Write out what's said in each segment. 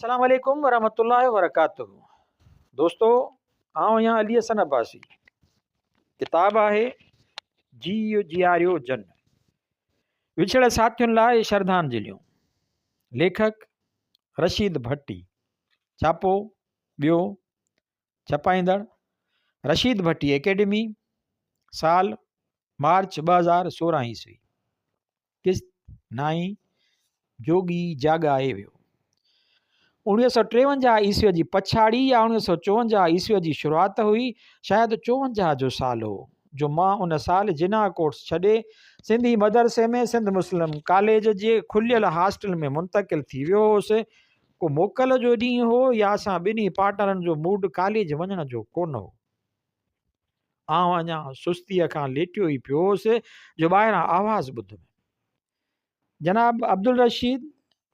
السلام عليڪم ورحمة الله وبرڪاته دوستو آئون آهيان علي حسن عباسي ڪتاب آهي جيء جياريو جن وڇڙيل ساٿين لاء شرڌانجليون ليکڪ رشيد ڀٽي ڇاپو ٻيو ڇپائيندڙ رشيد ڀٽي اڪيڊمي سال مارچ 2016 عيسوي قسط نائين، جوڳي جاڳائي ويو. 1953 عيسويء جي پڇاڙي يا 1954 عيسويء جي شروعات هئي، شايد 54 جو سال هو، جو مان ان سال جناح ڪورس ڇڏي، سنڌي مدرسي ۾ سنڌ مسلم ڪاليج جي کليل هاسٽل ۾ منتقل ٿي ويو هوس. ڪو موڪل جو ڏينهن هو يا اسان ٻنهي پارٽنرن جو موڊ ڪاليج وڃڻ جو ڪونه هو. آئون اڃا سستيء کان ليٽيو ئي پيو هوس جو ٻاهران آواز ٻڌم. جناب عبدالرشيد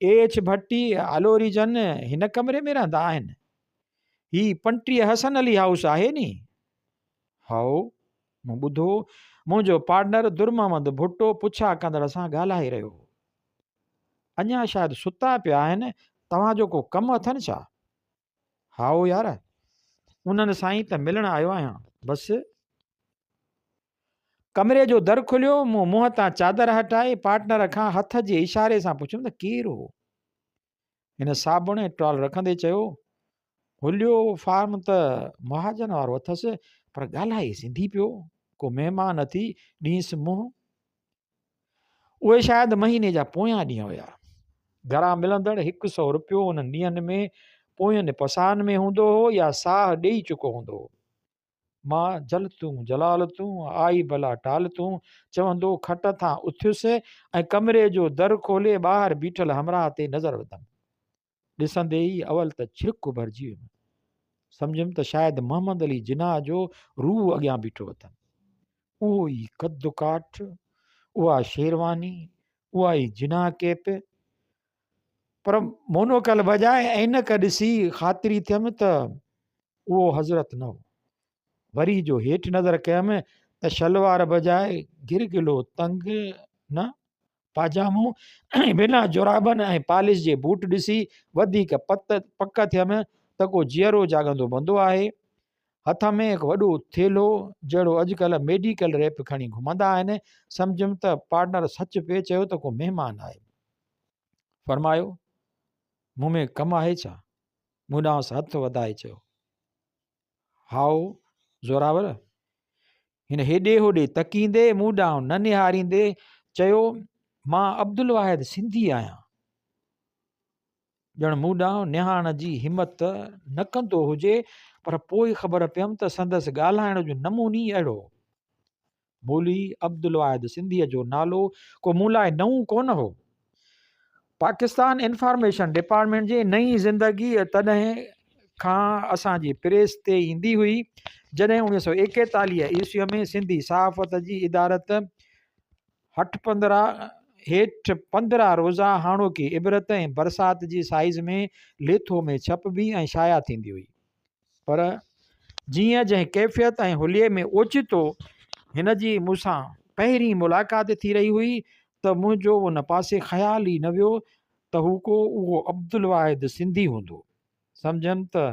اي ايڇ ڀٽي الوري جن هن ڪمري ۾ رهندا آهن. هي 35 حسن علي هائوس آهي ني؟ هائو، مون ٻڌو. منهنجو پارٽنر درمحمد ڀٽو پڇا ڪندڙ سان ڳالهائي رهيو هو. اڃا شايد ستا پيا آهن، توهان جو ڪو ڪم اٿن ڇا؟ هائو يار، انهن سان ئي ته ملڻ آيو آهيان. بس. ڪمري جو در کليو، مون منهن تان چادر هٽائي پارٽنر کان هٿ جي اشاري سان پڇيم ته ڪير هو؟ هن صابڻ ۽ ٽوال رکندي چيو، هليو فارم ته مهاجن وارو اٿس، پر ڳالهائي سنڌي پيو، ڪو مهمان اٿي ڏينس منهن. اهي شايد مهيني جا پويان ڏينهن هيا. گهران ملندڙ هڪ سئو رپيو انهن ڏينهن ۾ پوين پساهن ۾ هوندو هو يا ساهه ڏيئي چڪو هوندو هو. مان جل تون جلال تون، آئي بلا ٽال تون چوندو کٽ تان اٿيس ۽ ڪمري جو در کولي ٻاهر بيٺل همراهه تي نظر وڌم. ڏسندي ئي اول ته ڇرڪ ڀرجي ويم. سمجهيم ته شايد محمد علي جناح جو روح اڳيان بيٺو اٿم. اهو ئي قد ڪاٺ، اها شيرواني، اها ئي جناح ڪيپ. پر مونوڪل بجاء عينڪ ڏسي خاطري ٿيم ته اهو حضرت نه هو. وري جو هيٺ نظر ڪيم ته شلوار بجاء گرگلو تنگ نه پاجامو ۽ بنا جورابن ۽ پالش جي بوٽ ڏسي وڌيڪ پت پڪ ٿيم ته ڪو جيئرو جاڳندو بندو آهي. هٿ ۾ هڪ وڏو ٿيلهو جهڙو اڄڪلهه ميڊيڪل ريپ کڻي گهمندا آهن. سمجهيم ته پارٽنر سچ پئي چيو ته ڪو مهمان آهي. فرمايو، مون ۾ ڪم آهي ڇا؟ مون ڏانهس هٿ وڌائي چيو. هائو زوراور! هن هيڏي هوڏي تڪيندي مون ڏانهن نه نهاريندي چيو، مان عبدالواحد سنڌي آهيان. ڄڻ مون ڏانهن نهارڻ جي همت نه ڪندو هجي، پر پوء خبر پيم ته سندس ڳالهائڻ جو نموني ئي اهڙو هو. مولوي عبدالواحد سنڌيء جو نالو ڪو مون لاء نئون ڪونه هو. پاڪستان انفارميشن ڊپارٽمينٽ جي نئين زندگي تڏهن کان اسان جي پريس تي ايندي هئي، جڏهن 1941 عيسويء ۾ سنڌي صحافت جي ادارت هيٺ پندرهن روزه هاڻوڪي عبرت ۽ برسات جي سائيز ۾ ليٿو ۾ ڇپبي ۽ شايع ٿيندي هئي. پر جيئن جنهن ڪيفيت ۽ حليي ۾ اوچتو هن جي مون سان پهرين ملاقات ٿي رهي هئي ته منهنجو ان پاسي خيال ئي نه ويو ته هو ڪو اهو عبدالواحد سنڌي هوندو. سمجهيم ته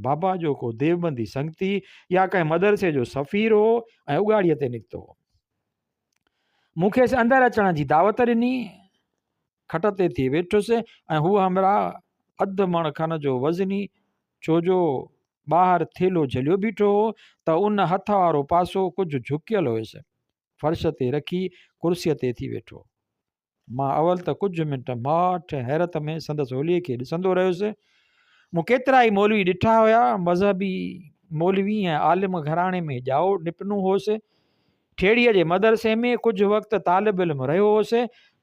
بابا جو ڪو ديوبندي سنگتي يا ڪنهن مدرسي جو سفير هو ۽ اڳاڙيء تي نڪتو هو. مون کيس اندر اچڻ جي دعوت ڏني. کٽ تي ٿي ويٺس ۽ هو همراهه اڌ مڻ کن جو وزني ڇو جو ٻاهر ٿيلهو جهليو بيٺو هو ته ان هٿ وارو پاسو ڪجهه جهڪيل هيس. فرش تي رکي ڪرسيء تي ٿي ويٺو. مان اول ته ڪجهه منٽ ماٺ حيرت ۾ سندس حليي کي ڏسندو رهيس. مون ڪيترائي مولوي ڏٺا هيا. مذهبي مولوي ۽ عالم گهراڻي ۾ ڄائو نپنو هوس. ٺيڙهيء جي مدرسي ۾ ڪجهه وقت طالب علم رهيو هوس،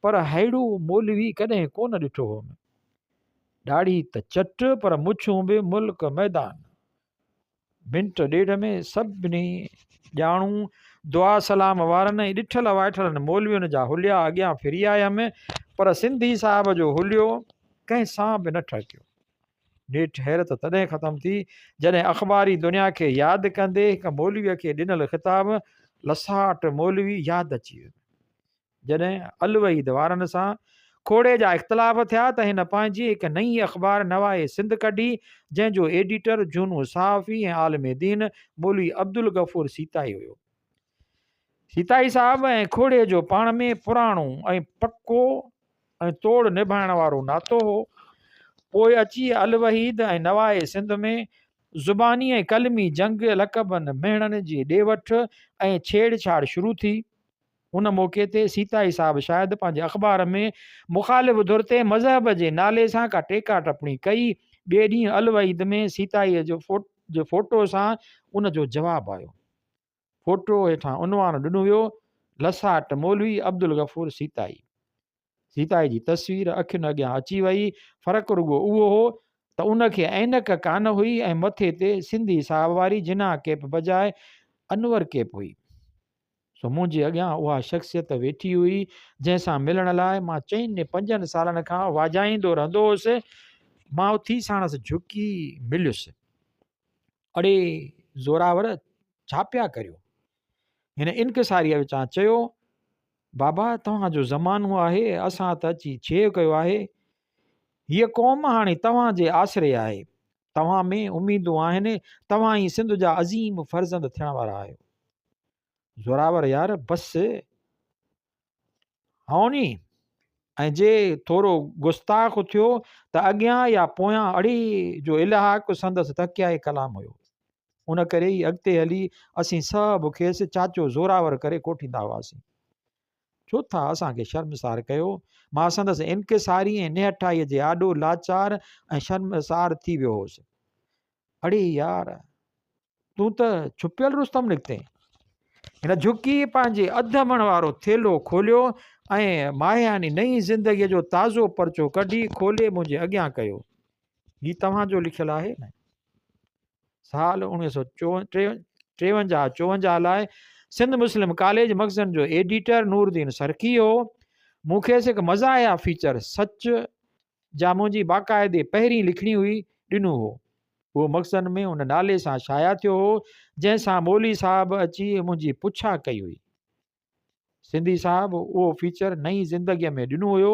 پر ههڙو مولوي ڪڏهن ڪونه ڏٺو هوم. ڏاڙهي ته چٽ، پر مڇون به ملڪ ميدان. منٽ ڏيڍ ۾ سڀني ڄاڻو، دعا سلام وارن ۽ ڏٺل وائٺلن مولوين جا حليا اڳيان ڦري آيم، پر سنڌي صاحب جو حليو ڪنهن سان به نه ٺهڪيو. نيٺ حيرت تڏهن ختم ٿي، جڏهن اخباري دنيا کي ياد ڪندي هڪ مولويء کي ڏنل خطاب لساٽ مولوي ياد اچي ويم. جڏهن الوحيد وارن سان کوڙي جا اختلاف ٿيا ته هن پنهنجي هڪ نئين اخبار نوائي سنڌ ڪڍي، جنهن جو ايڊيٽر جهونو صحافي ۽ عالم دين مولوي عبدالغفور سيتائي هيو. سيتائي صاحب ۽ کوڙي جو پاڻ ۾ پراڻو ۽ پڪو ۽ توڙ نڀائڻ وارو ناتو هو. پوء اچي الوحيد ۽ نوائي سنڌ ۾ زباني ۽ قلمي جنگ، لقبن، مهڻن جي ڏي وٺ ۽ ڇيڙ ڇاڙ شروع ٿي. ان موقعي تي سيتائي صاحب شايد پنهنجي اخبار ۾ مخالف ڌر تي مذهب جي نالي سان ڪا ٽيڪا ٽپڻي ڪئي. ٻئي ڏينهن الوحيد ۾ سيتائي جي فوٽو سان ان جو جواب آيو. فوٽو هيٺان عنوان ڏنو ويو، لساٽ مولوي عبدالغفور سيتائي. سيتائي جي تصوير اکين اڳيان اچي وئي، فرق رڳو اهو هو ته ان کي عينڪ ڪانه هئي ۽ مٿي تي سنڌي صاحب واري جناح ڪيپ بجاء انور ڪيپ هئي. سو منهنجي اڳيان اها شخصيت ويٺي هئي، جنهن سان ملڻ لاء مان چئن پنجن سالن کان واجهائيندو رهندو هوس. مان اٿي ساڻس جهڪي مليس. اڙي زوراور ڇا پيا ڪريو؟ هن انڪساريء وچان چيو، بابا توهان جو زمانو آهي، اسان ته اچي ڇيهه ڪيو آهي. هيء قوم هاڻي توهان جي آسري آهي. توهان ۾ اميدون آهن، توهان ئي سنڌ جا عظيم فرزند ٿيڻ وارا آهيو. زوراور يار بس هئوني ۽ جي ٿورو گستاخ ٿيو ته اڳيان يا پويان اڙي جو الحاق سندس تڪيائي ڪلام هيو. ان ڪري ئي اڳتي هلي اسين سڀ کيس چاچو زوراور ڪري ڪوٺيندا هئاسين. ڇو ٿا اسان کي شرمسار ڪيو؟ مان سندس انڪساري ۽ نهٺائيء جي آڏو لاچار ۽ شرمسار ٿي ويو هوس. اڙي يار! تون ته ڇپيل رستم نڪتين. هن جهڪي پنهنجي اڌ مڻ وارو ٿيلهو کوليو ۽ ماهياني نئين زندگيء جو تازو پرچو ڪڍي کولي منهنجي اڳيان ڪيو. هي توهان جو لکيل آهي نه؟ سال 1953 54 لاء سنڌ مسلم ڪاليج مخزن جو ايڊيٽر نورالدين سرڪي هو. مون کيس هڪ مزاحيه فيچر سچ جا منهنجي باقاعدي پهرين لکڻي هئي، ڏنو هو. اهو مخزن ۾ ان نالي سان شايع ٿيو هو، جنهن سان مولوي صاحب اچي منهنجي پڇا ڪئي هئي. سنڌي صاحب اهو فيچر نئين زندگيء ۾ ڏنو هيو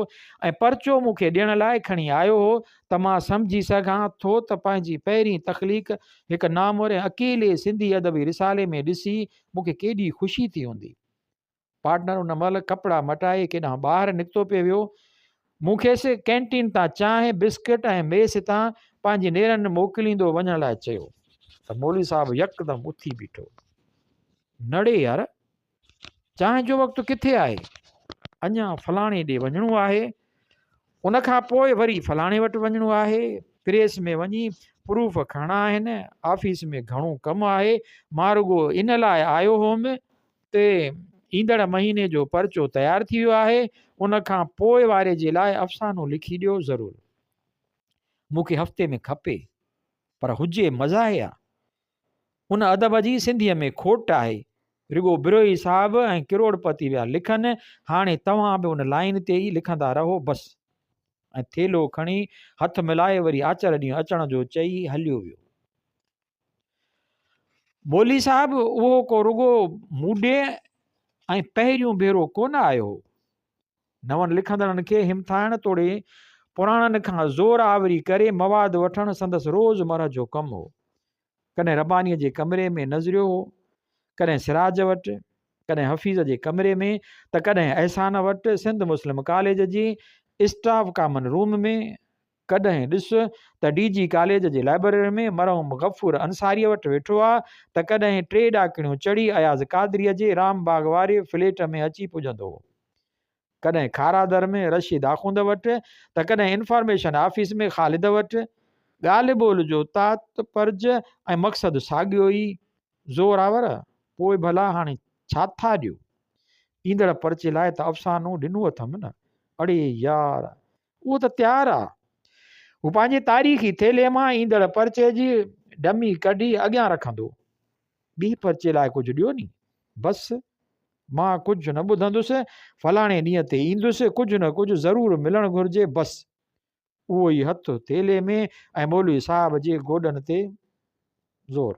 ۽ پرچو مون کي ڏيڻ لاء کڻي آيو هو ته مان سمجهي سگهان ٿو ته پنهنجي پهرين تخليق هڪ نامور ۽ اڪيلي سنڌي ادبي رسالي ۾ ڏسي مون کي ڪيڏي خوشي ٿي هوندي. پارٽنر ان مهل ڪپڙا مٽائي ڪيڏانهن ٻاهر نڪتو پئي ويو. مون کيس ڪئنٽين تان چانهه، بسڪٽ ۽ ميس تان پنهنجي نيرن موڪليندو وڃڻ لاء چيو ته مولوي صاحب يڪدم اٿي بيٺو. نڙي يار! چانهه جو وقت ڪٿي آهي؟ اڃا فلاڻي ڏي وڃڻو آهي. ان کان پوء وري فلاڻي وٽ وڃڻو آهي. پريس ۾ وڃي پروف کڻڻا آهن. آفيس ۾ گهڻو ڪم آهي. مان رڳو ان لاء آيو هوم تي ايندڙ مهيني جو پرچو تيار ٿي ويو آهي، ان کان پوء واري جي لاء افسانو لکي ڏيو ضرور. مون کي هفتي ۾ کپي، پر هجي مزاحيه. ان ادب جي سنڌيء ۾ کوٽ آهي. رڳو بروهي صاحب ۽ ڪروڙپتي ويا لکن، هاڻي توهان به ان لائين تي ئي لکندا رهو بس. ۽ ٿيلهو کڻي هٿ ملائي وري آچر ڏينهن اچڻ جو چئي هليو ويو. مولوي صاحب اهو ڪو رڳو مون ڏي ۽ پهريون ڀيرو ڪونه آيو هو. نون لکندڙن کي همٿائڻ توڙي پراڻن کان زور آوري ڪري مواد وٺڻ سندس روز مرهه جو ڪم هو. ڪڏهن ربانيء جي ڪمري ۾ نظريو هو، ڪڏهن سراج وٽ، ڪڏهن حفيظ جي ڪمري ۾ ته ڪڏهن احسان وٽ سنڌ مسلم ڪاليج جي اسٽاف ڪامن روم ۾، ڪڏهن ڏس ته ڊي جي ڪاليج جي لائبريري ۾ مرحوم غفور انصاريء وٽ ويٺو آ ته ڪڏهن ٽي ڏاڪڻيون چڙهي اياز قادريء جي رام باغ واري فليٽ ۾ اچي پڄندو هو. ڪڏهن کارادر ۾ رشيد آخوند وٽ ته ڪڏهن انفارميشن آفيس ۾ خالد وٽ. ڳالهه ٻولهه جو تاتپرج ۽ مقصد ساڳيو ئي، زوراور، پوء ڀلا هاڻي ڇا ٿا ڏيو؟ ايندڙ پرچي لاء ته افسانو ڏنو اٿم نه. اڙي يار! اهو ته تيار آ. هو پنهنجي تاريخي ٿيلهي مان ايندڙ پرچي جي ڊمي ڪڍي اڳيان رکندو. ٻي پرچي لاء ڪجهه ڏيو ني. بس، مان ڪجهه نه ٻڌندس، فلاڻي ڏينهن تي ايندس، ڪجهه نه ڪجهه ضرور ملڻ گهرجي، بس. اهو ئي هٿ ٿيلهي ۾ ۽ مولوي صاحب جي گوڏن تي زور.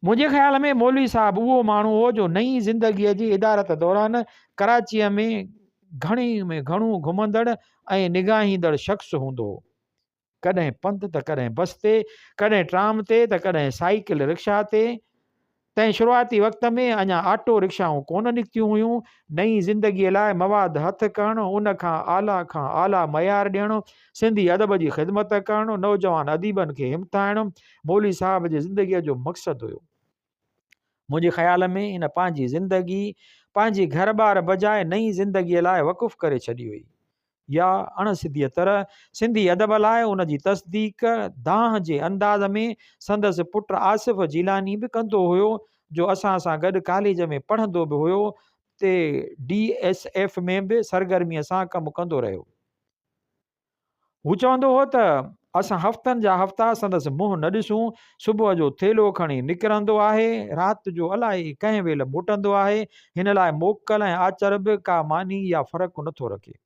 منهنجي خيال ۾ مولوي صاحب اهو ماڻهو هو جو نئين زندگيء جي ادارت دوران ڪراچيء ۾ گهڻي ۾ گهڻو گهمندڙ ۽ نگاهيندڙ شخص هوندو هو. ڪڏهن پنڌ ته ڪڏهن بس تي، ڪڏهن ٽرام تي ته ڪڏهن سائيڪل رڪشا تي. تنهن شروعاتي وقت ۾ اڃا آٽو رڪشائون ڪونه نڪتيون هيون. نئين زندگيء لاء مواد هٿ ڪرڻ، ان کان اعليٰ کان اعليٰ معيار ڏيڻ، سنڌي ادب جي خدمت ڪرڻ، نوجوان اديبن کي همٿائڻ مولوي صاحب جي زندگيء جو مقصد هيو. منهنجي خيال ۾ هن پنهنجي زندگي پنهنجي گهر ٻار بجاء نئين زندگيء لاء وقف ڪري ڇڏي هئي. يا اڻ سڌيء طرح سنڌي ادب لاء ان جي تصديق دانهن جي انداز ۾ سندس پٽ آصف جيلاني به ڪندو هيو جو اسان سان گڏ ڪاليج ۾ پڙهندو به هيو تي ڊي ايس ايف ۾ به سرگرميء سان ڪم ڪندو رهيو. هو چوندو هو ته اسان هفتن جا هفتا سندس منهن نه ڏسون، صبح جو ٿيلهو کڻي نڪرندو آهي، رات جو الائي ڪنهن ويل موٽندو آهي، هن لاء موڪل ۽ آچر به ڪا معني يا فرق نٿو رکي.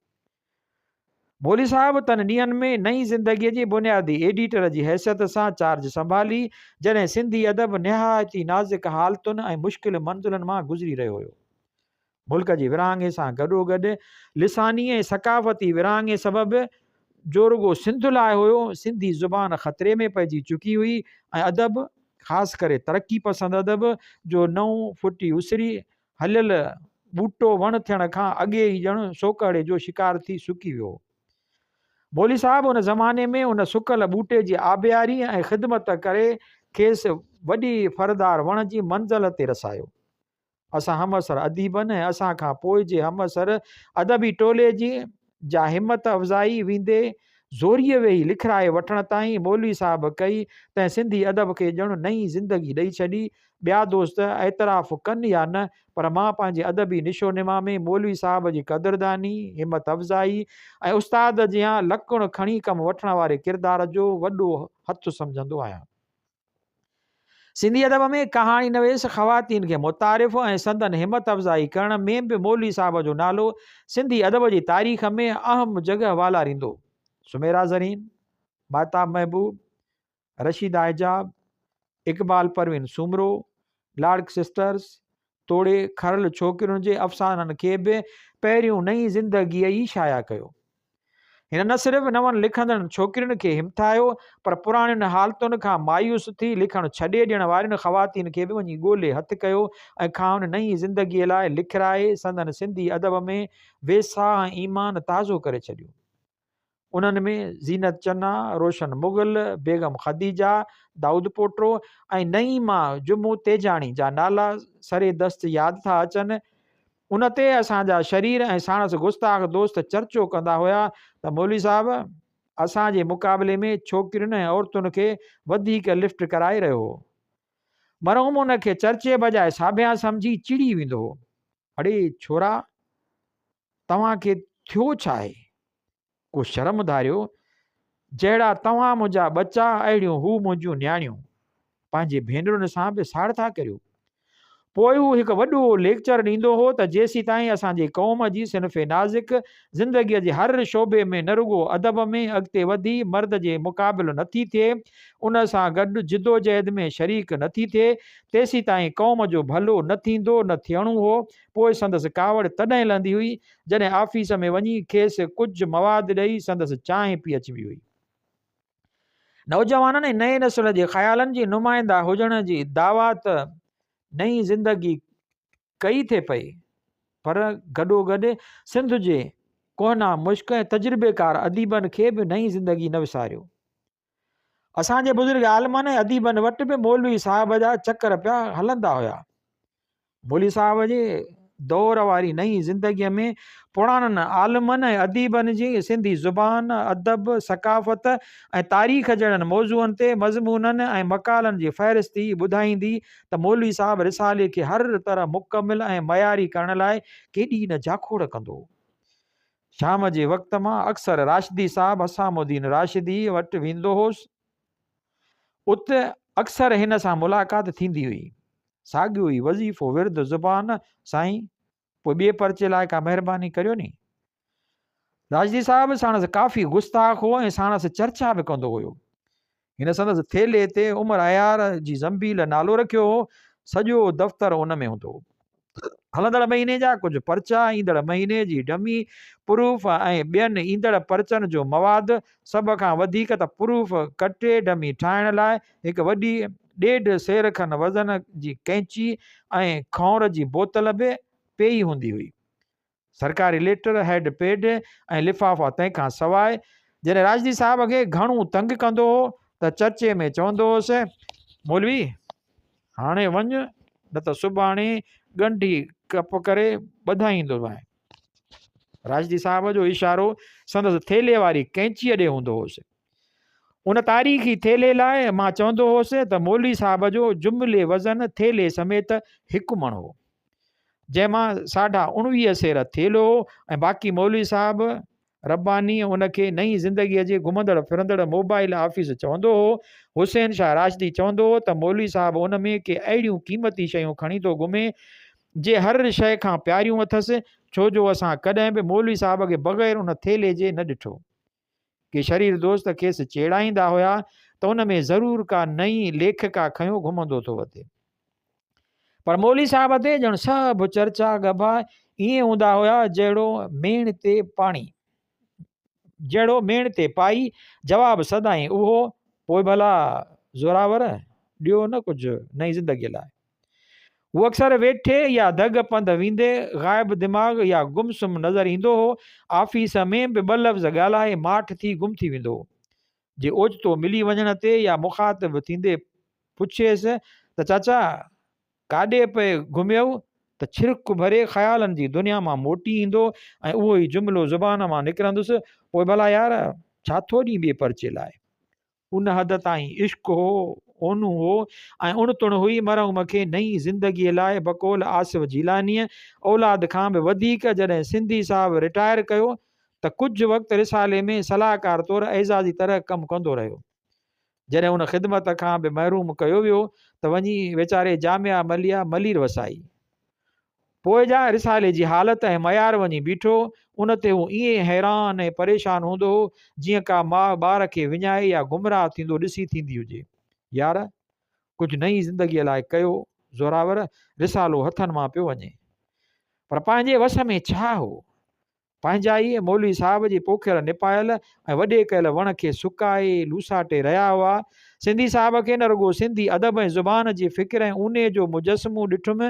مولوي صاحب تن ڏينهن ۾ نئين زندگيء جي بنيادي ايڊيٽر جي حيثيت سان چارج سنڀالي، جڏهن سنڌي ادب نهايت ئي نازڪ حالتن ۽ مشڪل منزلن مان گذري رهيو هيو. ملڪ جي ورهاڱي سان گڏوگڏ لساني ۽ ثقافتي ورهاڱي سبب جو رڳو سنڌ لاء هيو، سنڌي زبان خطري ۾ پئجي چڪي هئي ۽ ادب، خاص ڪري ترقي پسند ادب، جو نئون ڦٽي اسري هليل ٻوٽو وڻ ٿيڻ کان اڳي ئي ڄڻ سوڪهڙي جو شڪار ٿي سڪي ويو هو. مولوي صاحب ان زماني ۾ ان سڪل ٻوٽي جي آبياري ۽ خدمت ڪري کيس وڏي ڦردار وڻ جي منزل تي رسايو. اسان همعصر اديبن ۽ اسان کان پوء جي همعصر ادبي ٽولي جي جا همت افزائي ويندي زوريء ويهي لکرائي وٺڻ تائين مولوي صاحب ڪئي، تنهن سنڌي ادب کي ڄڻ نئين زندگي ڏئي ڇڏي. ٻيا دوست اعتراف ڪن يا نه، پر مان پنهنجي ادبي نشونما ۾ مولوي صاحب جي قدرداني، همت افزائي ۽ استاد جيان لڪڻ کڻي ڪم وٺڻ واري ڪردار جو وڏو هٿ سمجهندو آهيان. سنڌي ادب ۾ ڪهاڻي نويس خواتين کي متعارف ۽ سندن همت افزائي ڪرڻ ۾ به مولوي صاحب جو نالو سنڌي ادب جي تاريخ ۾ اهم جڳهه والاريندو. سميرا زرين، ماهتاب محبوب، رشيده حجاب، اقبال پروين سومرو، لاڙڪ سسٽرس توڙي کرل ڇوڪرين جي افسانن کي به پهريون نئين زندگيء ئي شايع ڪيو. هن نه صرف نون لکندڙن ڇوڪرين کي همٿايو پر پراڻين حالتن کان مايوس ٿي لکڻ ڇڏي ڏيڻ وارين خواتين کي به وڃي ڳولي هٿ ڪيو ۽ کانئن نئين زندگيء لاء لکرائي سندن سنڌي ادب ۾ ويساهه ۽ ايمان تازو ڪري ڇڏيو. انهن ۾ زينت چنا، روشن مغل، بيگم خديجه، دائود پوٽو ۽ نعيمه جمعو تيجاڻي جا نالا سري دست ياد ٿا اچن. ان تي اسان جا شرير ۽ ساڻس گستاخ دوست چرچو ڪندا هيا ته مولوي صاحب اسان جي مقابلي ۾ ڇوڪرين ۽ عورتن کي وڌيڪ لفٽ ڪرائي رهيو هو. مرحوم ان کي چرچي بجاء ساڀيان سمجهي چڙي ويندو هو. اڙي ڇورا توهان کي ٿيو ڇا آهي؟ ڪو شرم ڌاريو، جهڙا توهان منهنجا ٻچا اهڙيون هو منهنجون نياڻيون. پنهنجي ڀينرن سان به ساڙ ٿا ڪريو. پوء هو هڪ وڏو ليڪچر ڏيندو هو ته جيسيتائين اسان جي قوم جي صنف نازڪ زندگيء جي هر شعبي ۾ نه رڳو ادب ۾ اڳتي وڌي مرد جي مقابل نٿي ٿئي، ان سان گڏ جدوجهد ۾ شريڪ نٿي ٿئي، تيسيتائين قوم جو ڀلو نه ٿيندو نه ٿيڻو هو. پوء سندس ڪاوڙ تڏهن لهندي هئي، جڏهن آفيس ۾ وڃي کيس ڪجهه مواد ڏئي سندس چانهه پي اچبي هئي. نوجوانن ۽ نئين نسل جي خيالن جي نمائنده هجڻ جي دعويٰ ته نئين زندگي ڪئي ٿي پئي پر گڏوگڏ سنڌ جي ڪهنه مشق ۽ تجربيڪار اديبن کي به نئين زندگي نه وساريو. اسان جي بزرگ عالمن ۽ اديبن وٽ به مولوي صاحب جا چڪر پيا هلندا هيا. مولوي صاحب جي دور واري نئين زندگيء ۾ پراڻن عالمن ۽ اديبن جي سنڌي زبان، ادب، ثقافت ۽ تاريخ جهڙن موضوعن تي مضمونن ۽ مقالن جي فهرست ئي ٻڌائيندي ته مولوي صاحب رسالي کي هر طرح مڪمل ۽ معياري ڪرڻ لاء ڪيڏي نه جاکوڙ ڪندو هو. شام جي وقت مان اڪثر راشدي صاحب حسام الدين راشدي وٽ ويندو هوس. ات اڪثر هن سان ملاقات ٿيندي هئي. ساڳيو ئي وظيفو ورد زبان، سائين، پوء ٻئي پرچي لاء ڪا مهرباني ڪريو ني. راشدي صاحب ساڻس ڪافي گستاخ هو ۽ ساڻس چرچا به ڪندو هيو. هن سندس ٿيلهي تي عمر عيار جي زنبيل نالو رکيو هو. سڄو دفتر ان ۾ هوندو هو. هلندڙ مهيني جا ڪجهه پرچا، ايندڙ مهيني جي ڊمي، پروف ۽ ٻين ايندڙ پرچن جو مواد، سڀ کان وڌيڪ ته پروف ڪٽي ڊمي ٺاهڻ لاء هڪ وڏي ڏيڍ سير کن وزن جي قينچي ۽ کئونر جي بوتل به پيئي هوندي هئي. سرڪاري ليٽر هيڊ پيڊ ۽ لفافا تنهن کان سواء جڏهن راشدي صاحب کي گهڻو تنگ ڪندو هو ته چرچي ۾ چوندو هوس، مولوي! هاڻي وڃ نه ته سڀاڻي ڳنڍي ڪپ ڪري ٻڌائيندومانء. راشدي صاحب جو اشارو سندس ٿيلهي واري قينچيء ڏي هوندو هوس. ان تاريخي ٿيلهي لاء مان چوندو هوس ته مولوي صاحب جو جملي وزن ٿيلهي سميت هڪ مڻ هو. جنهن مان ساڍا 19 سير ٿيلهو هو ۽ باقي مولوي صاحب رباني ان کي نئين زندگيء جي گهمندڙ ڦرندڙ موبائيل آفيس چوندو هو. حسين شاهه راشدي چوندو هو ته مولوي صاحب ان ۾ ڪي اهڙيون قيمتي شيون کڻي ٿو گهمي، جي هر شيء کان پياريون اٿس، ڇو جو اسان ڪڏهن به مولوي صاحب کي بغير ان ٿيلهي جي نه ڏٺو. ڪي شرير دوست کيس چيڙائيندا هيا ته ان ۾ ضرور ڪا نئين ليکڪا کنيو گهمندو ٿو وتي. پر مولوي صاحب تي ڄڻ سڀ چرچا ڳڀا ائين هوندا هيا جهڙو ميڻ تي پاڻي جهڙو ميڻ تي پائي جواب سدائين اهو پوء ڀلا زوراور ڏيو نه ڪجهه نئين زندگي لاء. هو اڪثر ويٺي يا ڌڳ پنڌ ويندي غائب دماغ يا گم سم نظر ايندو هو. آفيس ۾ به ٻه لفظ ڳالهائي ماٺ ٿي گم ٿي ويندو هو. جي اوچتو ملي وڃڻ تي يا مخاطب ٿيندي پڇيس ته چاچا ڪاڏي پئي گهميئو ته ڇرڪ ڀري خيالن جي دنيا مان موٽي ايندو ۽ اهو ئي جملو زبان مان نڪرندس، پوء ڀلا يار ڇا ٿو ڏين ٻئي پرچي لاء؟ ان حد تائين عشق هو، اونهون هو ۽ اڻ تڻ هئي مرحوم کي نئين زندگيء لاء بقول آصف جيلانيء اولاد کان به وڌيڪ جڏهن سنڌي صاحب رٽائر ڪيو ته ڪجهه وقت رسالي ۾ صلاحڪار طور اعزازي طرح ڪم ڪندو رهيو. جڏهن ان خدمت کان به محروم ڪيو ويو ته وڃي ويچاري جامعه مليه ملير وسائي. پوء جا رسالي جي حالت ۽ معيار وڃي بيٺو، ان تي هو ائين حيران ۽ پريشان هوندو هو، جيئن ڪا ماء ٻار کي وڃائي يا گمراهه ٿيندو ڏسي ٿيندي هجي. يار! ڪجهه نئين زندگيء لاء ڪيو، زوراور، رسالو هٿن مان پيو وڃي. پر پنهنجي وس ۾ ڇا هو؟ پنهنجا ئي مولوي صاحب جي پوکيل نپايل ۽ وڏي ڪيل وڻ کي سڪائي لوساٽي رهيا هئا. سنڌي صاحب کي نه رڳو سنڌي ادب ۽ زبان جي فڪر ۽ اوني جو مجسمو ڏٺم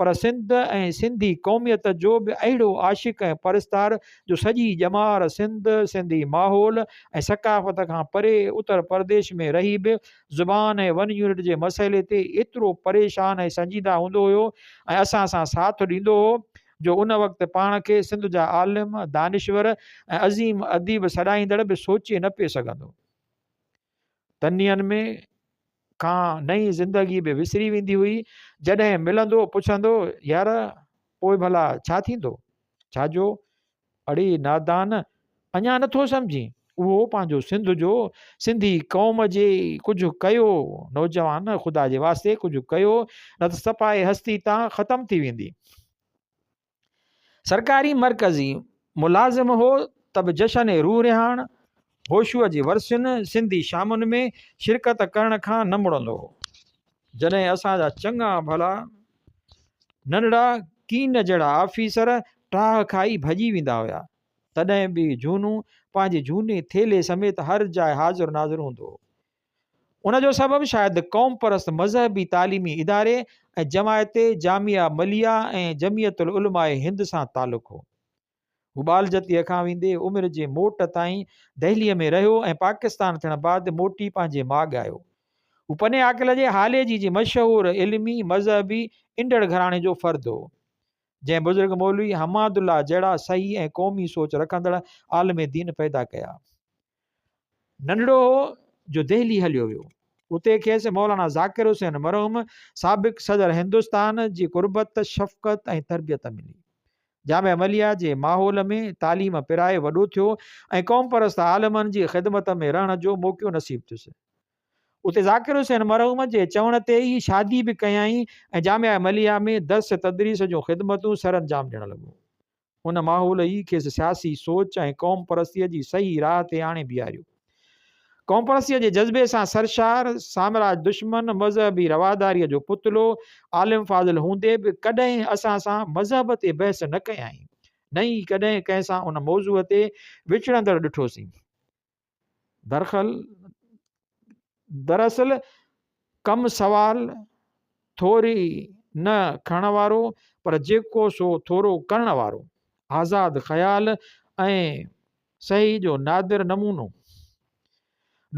پر سنڌ ۽ سنڌي قوميت جو به اهڙو عاشق ۽ پرستار جو سڄي ڄمار سنڌ، سنڌي ماحول ۽ ثقافت کان پري اتر پرديش ۾ رهي به زبان ۽ ون يونٽ جي مسئلي تي ايترو پريشان ۽ سنجيده هوندو هيو ۽ اسان سان ساٿ ڏيندو هو جو ان وقت پاڻ کي سنڌ جا عالم، دانشور ۽ عظيم اديب سڏائيندڙ به سوچي نه پئي سگهندو. تنين ۾ کان نئين زندگي به وسري ويندي هئي. جڏهن ملندو پڇندو، يار پوء ڀلا ڇا ٿيندو؟ ڇا جو؟ اڙي نادان! اڃا نه ٿو سمجهين؟ اهو پنهنجو سنڌ جو، سنڌي قوم جي ڪجهه ڪيو نوجوان خدا جي واسطي ڪجهه ڪيو نه ته صفائي هستي تان ختم ٿي ويندي. سرڪاري مرڪزي ملازم هو ته به جشن روح رهاڻ، هوشوء جي ورسين، سنڌي شامن ۾ شرڪت ڪرڻ کان نه مڙندو هو. جڏهن اسان جا چڱا ڀلا ننڍڙا ڪين جهڙا آفيسر ٽاهه کائي ڀڄي ويندا هيا، تڏهن به جهونو پنهنجي جهوني ٿيلهي سميت هر جاء حاضر ناظر هوندو هو. ان جو سبب شايد قومپرست مذهبي تعليمي اداري ۽ جماعت جامعه مليه ۽ جمعيت العلماء هند سان تعلق هو. هو ٻالجتيء کان ويندي عمر جي موٽ تائين دهليء ۾ رهيو ۽ پاڪستان ٿيڻ بعد موٽي پنهنجي ماڳ آيو. هو پني عاقل جي هاليجي جي مشهور علمي، مذهبي انڊڙ گهراڻي جو فرد هو. جنهن بزرگ مولوي حماد الله جهڙا صحيح ۽ قومي سوچ رکندڙ عالم دين پيدا ڪيا. ننڍڙو هو جو دهلي هليو ويو. اتي کيس مولانا ذاڪر حسين مرحوم، سابق صدر هندستان، جي قربت، شفقت ۽ تربيت ملي. جامعه مليه جي ماحول ۾ تعليم پرائي وڏو ٿيو ۽ قومپرست عالمن جي خدمت ۾ رهڻ جو موقعو نصيب ٿيس. اتي ذاڪر حسين مرحوم جي چوڻ تي ئي شادي به ڪيائين ۽ جامعه مليه ۾ درس تدريس جون خدمتون سرانجام ڏيڻ لڳو. ان ماحول ئي کيس سياسي سوچ ۽ قوم پرستيء جي صحيح راهه تي آڻي بيهاريو. قومپرستيء جي جذبي سان سرشار، سامراج دشمن، مذهبي رواداريء جو پتلو، عالم فاضل هوندي به ڪڏهن اسان سان مذهب تي بحث نه ڪيائين، نه ئي ڪڏهن ڪنهن سان ان موضوع تي وچڙندڙ ڏٺوسين. دراصل ڪم سوال ٿوري نه کڻڻ وارو پر جيڪو سو ٿورو ڪرڻ وارو، آزاد خيال ۽ صحيح جو نادر نمونو.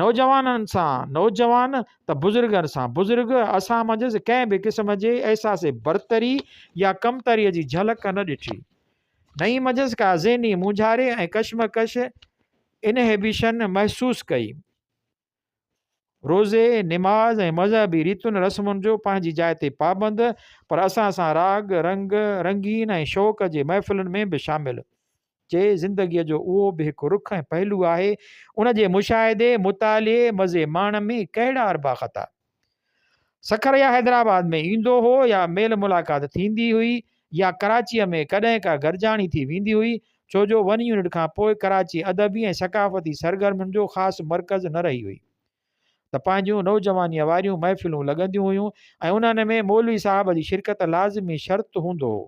نوجوانن سان نوجوان ته بزرگن سان بزرگ، اسان منجهس ڪنهن به قسم جي احساس برتري يا ڪمتريء جي جهلڪ نه ڏٺي. نه ئي منجهس ڪا ذهني مونجهاري ۽ ڪشمڪش، Inhibition، محسوس ڪئي. روزي، نماز ۽ مذهبي ريتن رسمن جو پنهنجي جاء تي پابند، پر اسان سان راڳ، رنگ، رنگين ۽ شوق جي محفلن ۾ به شامل. چي زندگيء جو اهو به هڪ رخ ۽ پهلو آهي، ان جي مشاهدي، مطالعي، مزي ماڻڻ ۾ ڪهڙا اربع خطا؟ سکر يا حيدرآباد ۾ ايندو هو يا ميل ملاقات ٿيندي هئي يا ڪراچيء ۾ ڪڏهن ڪا گڏجاڻي ٿي ويندي هئي، ڇو جو ون يونٽ کان پوء ڪراچي ادبي ۽ ثقافتي سرگرمين جو خاص مرڪز نه رهي هئي ته پنهنجون نوجوانيء واريون محفلون لڳنديون هيون ۽ انهن ۾ مولوي صاحب جي شرڪت لازمي شرط هوندو هو.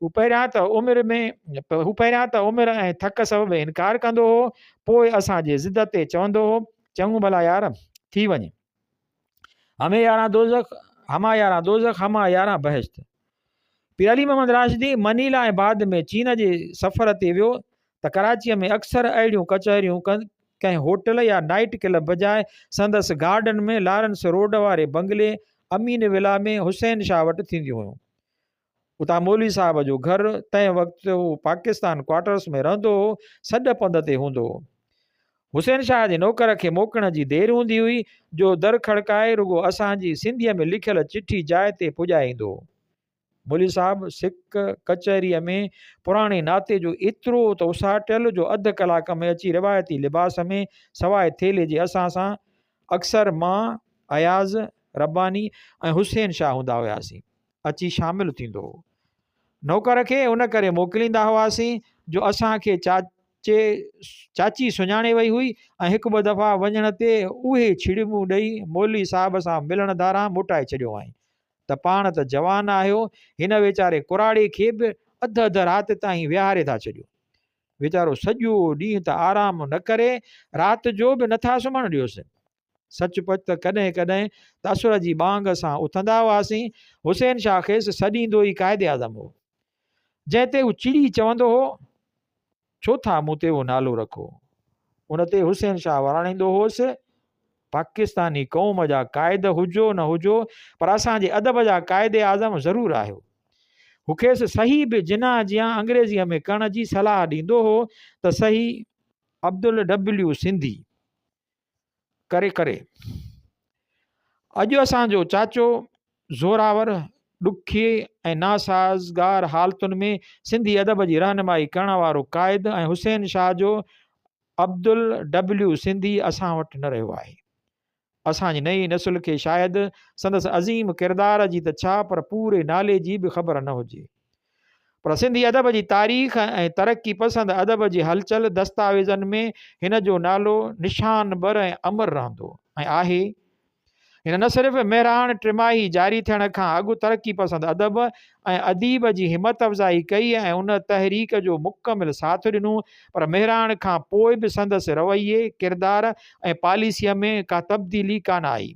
هو پهريان ته عمر ۾ هو پهريان ته عمر ۽ ٿڪ سبب انڪار ڪندو هو، پوء اسان جي ضد تي چوندو هو، چڱو ڀلا يار، ٿي وڃ. همي ياران دوزخ، هما ياران دوزخ، هما ياران بهشت. پير علي محمد راشدي منيلا ۽ بعد ۾ چين جي سفر تي ويو ته ڪراچيء ۾ اڪثر اهڙيون ڪچهريون ڪنهن هوٽل يا نائيٽ ڪلب بجاء سندس گارڊن ۾ لارنس روڊ واري بنگلي امين ولا ۾ حسين شاهه وٽ ٿينديون هيون. اتان مولوي صاحب جو گهر، تنهن وقت هو پاڪستان ڪوارٽرس ۾ رهندو هو، سڏ پنڌ تي هوندو هو. حسين شاهه جي نوڪر کي موڪلڻ جي دير هوندي هئي، جو در کڙڪائي رڳو اسان جي سنڌيء ۾ لکيل چٺي جاء تي پڄائي ايندو هو. مولوي صاحب سڪ ڪچهريء ۾ پراڻي ناتي جو ايترو ته اساٽيل جو اڌ ڪلاڪ ۾ اچي روايتي لباس ۾ سواء ٿيلهي جي اسان سان اڪثر مان، اياز، رباني ۽ حسين شاهه هوندا هياسين. اچي شامل ٿيندو هو. نوڪر کي ان ڪري موڪليندا هئاسين جو اسان کي چاچي چاچي سڃاڻي وئي هئي ۽ هڪ ٻه دفعا وڃڻ تي اهي ڇڙٻون ڏئي مولوي صاحب سان ملڻ ڌاران موٽائي ڇڏيو هئائين ته پاڻ ته جوان آهيو هن ويچاري ڪراڙي کي به اڌ اڌ رات تائين ويهاري ٿا ڇڏيو. ويچارو سڄو ڏينهن ته آرام نه ڪري رات جو به نٿا سمهڻ ڏيوس. سچ پچ ته ڪڏهن ڪڏهن ته اسر جي ٻانگ سان اٿندا هئاسين. حسين شاهه کيس سڏيندو ئي قائد اعظم هو. جنهن تي هو چڙي چوندو هو، ڇو ٿا مون تي اهو نالو رکو؟ ان تي حسين شاهه وراڻيندو هوس، پاڪستاني قوم جا قائد هجو نه هجو پر اسان جي ادب جا قائد اعظم ضرور آهيو. هو کيس صحيح به جناح جيان انگريزيء ۾ ڪرڻ جي صلاح ڏيندو هو ته صحيح عبدل ڊبليو سنڌي. ڪري ڪري اڄ اسان جو چاچو زوراور ڏکي ۽ ناسازگار حالتن ۾ سنڌي ادب جي رهنمائي ڪرڻ وارو قائد ۽ حسين شاهه جو عبدل ڊبليو سنڌي اسان وٽ نه رهيو آهي. اسان جي نئين نسل کي شايد سندس عظيم ڪردار جي ته ڇا پر پوري نالي جي به خبر نه هجي. پر سنڌي ادب جي تاريخ ۽ ترقي پسند ادب جي هلچل دستاويزن ۾ هن جو نالو نشان بر ۽ امر رهندو ۽ آهي. هن نه صرف مهراڻ ٽماهي جاري ٿيڻ کان اڳ ترقي پسند ادب ۽ اديب جي همت افزائي ڪئي ۽ ان تحريڪ جو مڪمل ساٿ ڏنو پر مهراڻ کان پوء به سندس رويي، ڪردار ۽ پاليسيء ۾ ڪا تبديلي ڪانه آئي.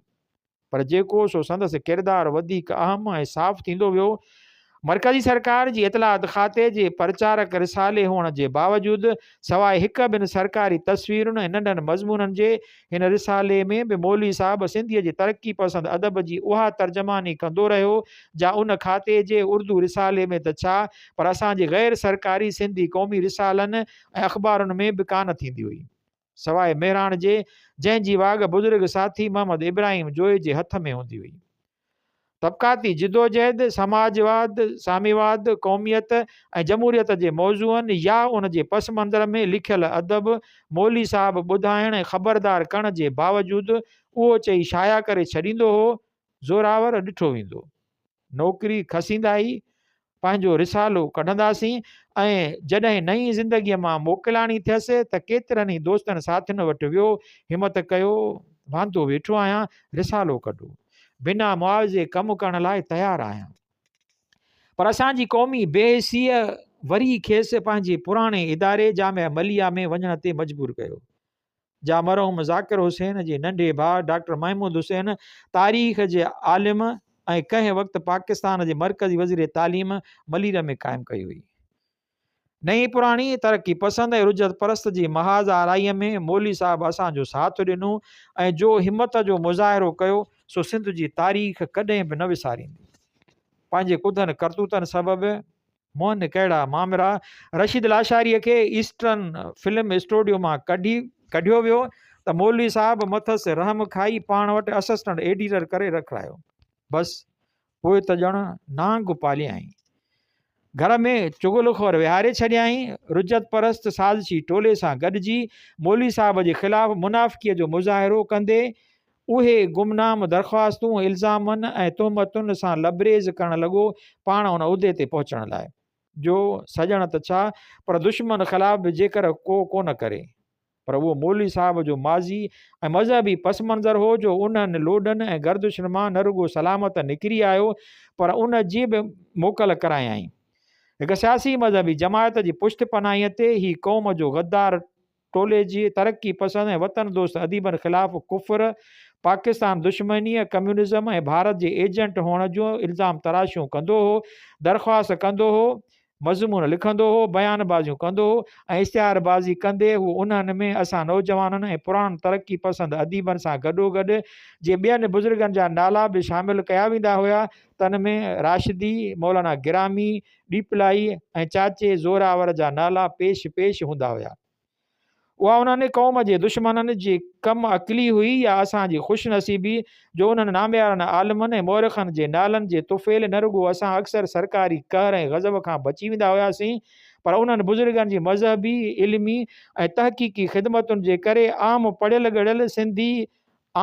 پر جيڪو سو سندس ڪردار وڌيڪ اهم ۽ صاف ٿيندو ويو. مرڪزي سرڪار جي اطلاعات کاتي جي پرچارڪ رسالي هئڻ جي باوجود سواء هڪ ٻن سرڪاري تصويرن ۽ ننڍن مضمونن جي هن رسالي ۾ به مولوي صاحب سنڌيء جي ترقي پسند ادب جي اها ترجماني ڪندو رهيو جا ان کاتي جي اردو رسالي ۾ ته ڇا پر اسان جي غير سرڪاري سنڌي قومي رسالن ۽ اخبارن ۾ به ڪانه ٿيندي هئي. سواء مهراڻ جي، جنهن جي واڳ بزرگ ساٿي محمد ابراهيم جويي جي هٿ ۾ هوندي هئي. طبقاتي جدوجهد، سماجواد، ساميواد، قوميت ۽ جمهوريت جي موضوعن يا ان جي پس منظر ۾ لکيل ادب، مولوي صاحب ٻڌائڻ ۽ خبردار ڪرڻ جي باوجود اهو چئي شايع ڪري ڇڏيندو هو، زوراور ڏٺو ويندو. نوڪري کسيندا ئي پنهنجو رسالو ڪڍنداسين ۽ جڏهن نئين زندگيء مان موڪلاڻي ٿيس ته ڪيترن ئي دوستن ساٿين وٽ ويو، همت ڪيو، واندو ويٺو آهيان، رسالو ڪڍو. بنا معاوضي ڪم ڪرڻ لاء تيار آهيان. پر اسان جي قومي بي حسيء وري کيس پنهنجي پراڻي اداري جامعه مليه ۾ وڃڻ تي مجبور ڪيو. جا مرحوم ذاڪر حسين جي ننڍي ڀاء ڊاڪٽر محمود حسين تاريخ جي عالم ۽ ڪنهن وقت پاڪستان جي مرڪزي وزير تعليم ملير ۾ قائم ڪئي هئي. نئين پراڻي ترقي پسند ۽ رجعت پرست جي محاذ آرائيء ۾ مولوي صاحب اسان جو ساٿ ڏنو ۽ جو همت جو مظاهرو ڪيو سو سنڌ جي تاريخ ڪڏهن به نه وساريندي. پنهنجي ڪڌن ڪرتوتن سبب منهن ڪهڙا مامرا، رشيد لاشاريء کي ايسٽرن فلم اسٽوڊيو مان ڪڍي ڪڍيو ويو ته مولوي صاحب مٿس رحم کائي پاڻ وٽ اسسٽنٽ ايڊيٽر ڪري رکرايو. بس پوء ته ڄڻ نانگ پاليائين. گهر ۾ چغل خور ويهاري ڇڏيائين. رجعت پرست سازشي ٽولي سان گڏجي مولوي صاحب جي خلاف منافقيء جو مظاهرو ڪندي اهي گمنام درخواستون الزامن ۽ تهمتن سان لبريز ڪرڻ لڳو، پاڻ ان عهدي تي پهچڻ لاء، جو سڄڻ ته ڇا، پر دشمن خلاف به جيڪر ڪو ڪونه ڪري. پر اهو مولوي صاحب جو ماضي ۽ مذهبي پس منظر هو جو انهن لوڏن ۽ گردشن مان نه رڳو سلامت نڪري آيو، پر ان جي به موڪل ڪرايائين. هڪ سياسي مذهبي جماعت جي پشت پناهيء تي هي قوم جو غدار ٽولي جي ترقي پسند ۽ وطن دوست اديبن خلاف ڪفر، پاڪستان دشمنيء، ڪميونزم ۽ ڀارت جي ايجنٽ هئڻ جون الزام تراشيون ڪندو هو، درخواست ڪندو هو، مضمون لکندو هو، بيان بازيون ڪندو هو ۽ اشتهار بازي ڪندي هو انهن ۾ اسان نوجوانن ۽ پراڻن ترقي پسند اديبن سان گڏوگڏ جي ٻين بزرگن جا نالا به شامل ڪيا ويندا هيا تن ۾ راشدي، مولانا گرامي، ڏيپلائي ۽ چاچي زوراور جا نالا پيش پيش هوندا هيا. اها انهن قوم جي دشمنن جي ڪم عقلي هئي يا اسان جي خوش نصيبي جو انهن ناميارن عالمن ۽ مورخن جي نالن جي طفيل نه رڳو اسان اڪثر سرڪاري قهر ۽ غضب کان بچي ويندا هياسين پر انهن بزرگن جي مذهبي، علمي ۽ تحقيقي خدمتن جي ڪري عام پڙهيل ڳڙهيل سنڌي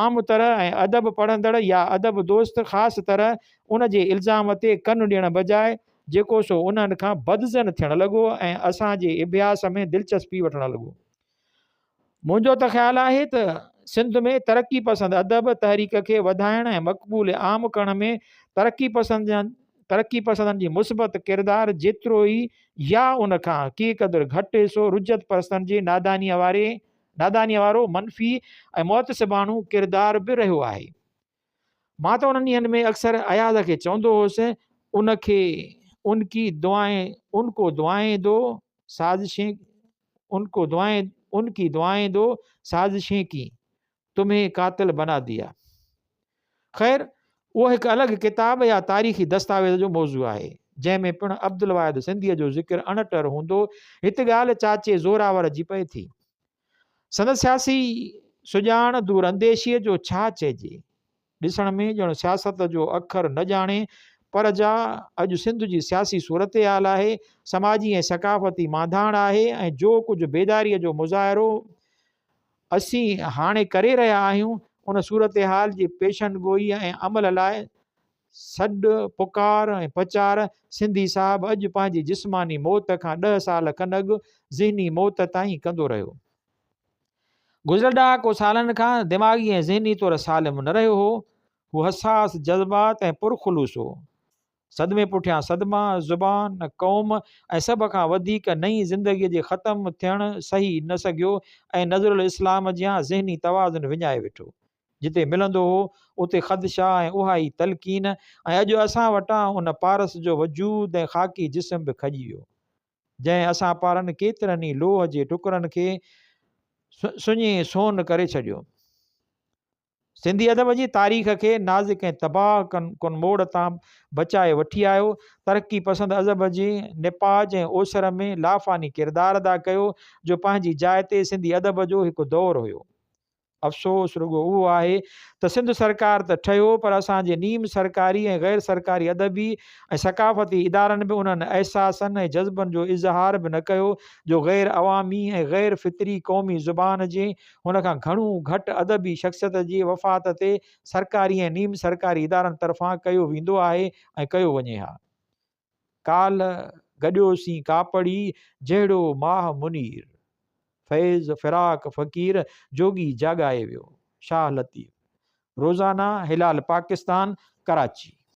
عام طرح ۽ ادب پڙهندڙ يا ادب دوست خاص طرح ان جي الزام تي ڪن ڏيڻ بجاء جيڪو سو انهن کان بدظن ٿيڻ لڳو ۽ اسان جي اڀياس ۾ دلچسپي وٺڻ لڳو. منهنجو ته خيال آهي ته سنڌ ۾ ترقي پسند ادب تحريڪ کي وڌائڻ ۽ مقبول عام ڪرڻ ۾ ترقي پسند ترقي پسندن جي مثبت ڪردار جيترو ئي يا ان کان ڪي قدر گهٽ حصو رجعت پرستن جي نادانيء واري نادانيء وارو منفي ۽ معتصباڻو ڪردار به رهيو آهي. مان ته انهن ڏينهن ۾ اڪثر اياز کي چوندو هوس، ان کي، ان ڪي دعائين، ان ڪو دعائين دو، سازشين، ان ڪو دعائين، ان ڪي دعائين دو، سازشين ڪي، تمهين قاتل بنا ديا. خير، اهو هڪ الڳ ڪتاب يا تاريخي دستاويز جو موضوع آهي، جنهن ۾ پڻ عبدالواحد سنڌيء جو ذڪر اڻٽر هوندو. هت ڳالهه چاچي زوراور جي پئي ٿي. سندس سياسي سڄاڻ دور انديشيء جو ڇا چئجي؟ ڏسڻ ۾ ڄڻ سياست جو اکر نه ڄاڻي، پر جا اڄ سنڌ جي سياسي صورتحال آهي، سماجي ۽ ثقافتي مانڌاڻ آهي ۽ جو ڪجهه بيداريء جو مظاهرو اسين هاڻي ڪري رهيا آهيون، ان صورتحال جي پيشن گوئي ۽ عمل لاء سڏ، پڪار ۽ پچار سنڌي صاحب اڄ پنهنجي جسماني موت کان ڏهه سال کن اڳ ذهني موت تائين ڪندو رهيو. گذريل ڏهاڪو سالن کان دماغي ۽ ذهني طور سالم نه رهيو هو. هو حساس جذبات ۽ پرخلوص هو. صدمي پٺيان صدما، زبان، قوم ۽ سڀ کان وڌيڪ نئين زندگيء جي ختم ٿيڻ سهي نه سگهيو ۽ نذرالاسلام جيان ذهني توازن وڃائي ويٺو. جتي ملندو هو، اتي خدشا ۽ اها ئي تلقين ۽ اڄ اسان وٽان ان پارس جو وجود ۽ خاڪي جسم به کڄي ويو، جنهن اسان پارن ڪيترن ئي لوهه جي ٽڪرن کي سڃي سون ڪري ڇڏيو. سنڌي ادب جي تاريخ کي نازڪ ۽ تباهه ڪن موڙ تان بچائي وٺي آيو. ترقي پسند ادب جي نپاج ۽ اوسر ۾ لافاني ڪردار ادا ڪيو، جو پنهنجي جاء تي سنڌي ادب جو هڪ دور هيو. افسوس رڳو اهو آهي ته سنڌ سرڪار ته ٺهيو پر اسان جي نيم سرڪاري ۽ غير سرڪاري ادبي ۽ ثقافتي ادارن به انهن احساسن ۽ جذبن جو اظهار به نه ڪيو جو غير عوامي ۽ غير فطري قومي زبان جي هن کان گهڻو گهٽ ادبي شخصيت جي وفات تي سرڪاري ۽ نيم سرڪاري ادارن طرفان ڪيو ويندو آهي ۽ ڪيو وڃي ها. ڪالهه گڏيوسين ڪاپڙي، جهڙو ماهه منير. فيض فراق فقير، جوڳي جاڳائي ويو. شاهه لطيف. روزانه هلال پاڪستان، ڪراچي.